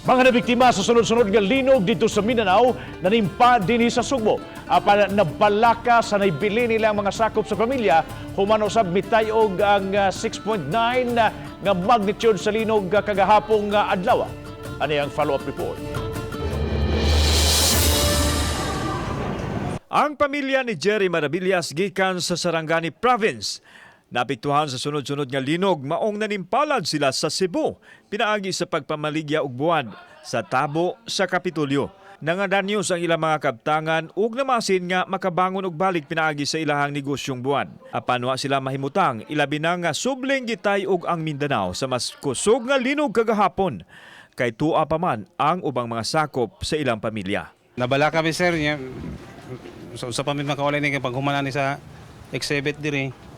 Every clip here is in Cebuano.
Mga nabiktima sa sunod-sunod nga linog dito sa Mindanao nanimpa dinhi sa Sugbo. Apan nabalaka sa naibili nila ang mga sakop sa pamilya human usab mitayog ang 6.9 nga magnitude sa linog kagahapong adlaw. Ani ang follow-up report. Ang pamilya ni Jerry Maravillas gikan sa Sarangani Province. Naapektuhan sa sunod-sunod nga linog, maong nanimpalad sila sa Cebu pinaagi sa pagpamaligya og buwad sa tabo sa Kapitolyo. Nangadanyos ang ilang mga kabtangan ug namasin nga makabangon og balik pinaagi sa ilahang negosyong buwad. Apan wa sila mahimutang, ilabi na nga subling gitay-og ang Mindanao sa mas kusog nga linog kagahapon. Kay tua pa man ang ubang mga sakop sa ilang pamilya. Nabala kami, sir niya. Sa pa mi makauli ni kay paghuman ni sa exhibit diri.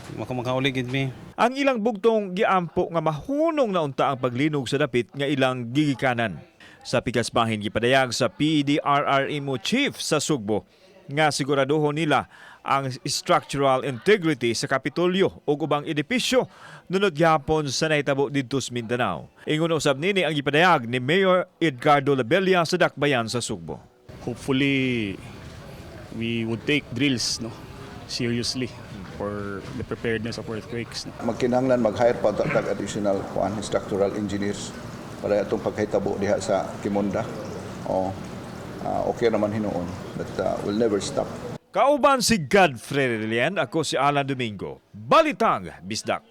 Makauli gid mi. Ang ilang bugtong giampo nga mahunong na unta ang paglinog sa dapit nga ilang gigikanan. Sa pikas bahin, gipadayag sa PDRRMO chief sa Sugbo nga siguraduhon nila ang structural integrity sa Kapitolyo ug ubang edipisyo nunod gyapon sa nahitabo didto sa Mindanao. Ingon usab nini ang gipadayag ni Mayor Edgardo Labella sa Dakbayan sa Sugbo. Hopefully we would take drills, no, seriously for the preparedness of earthquakes, no? Magkinahanglan mag-hire pa ta tag additional kuan, structural engineers para atong pagkahitabo diha sa Qimonda. Oh, okay naman hinuon, but we'll never stop. Kauban si Godfrey Relian, ako si Alan Domingo. Balitang Bisdak.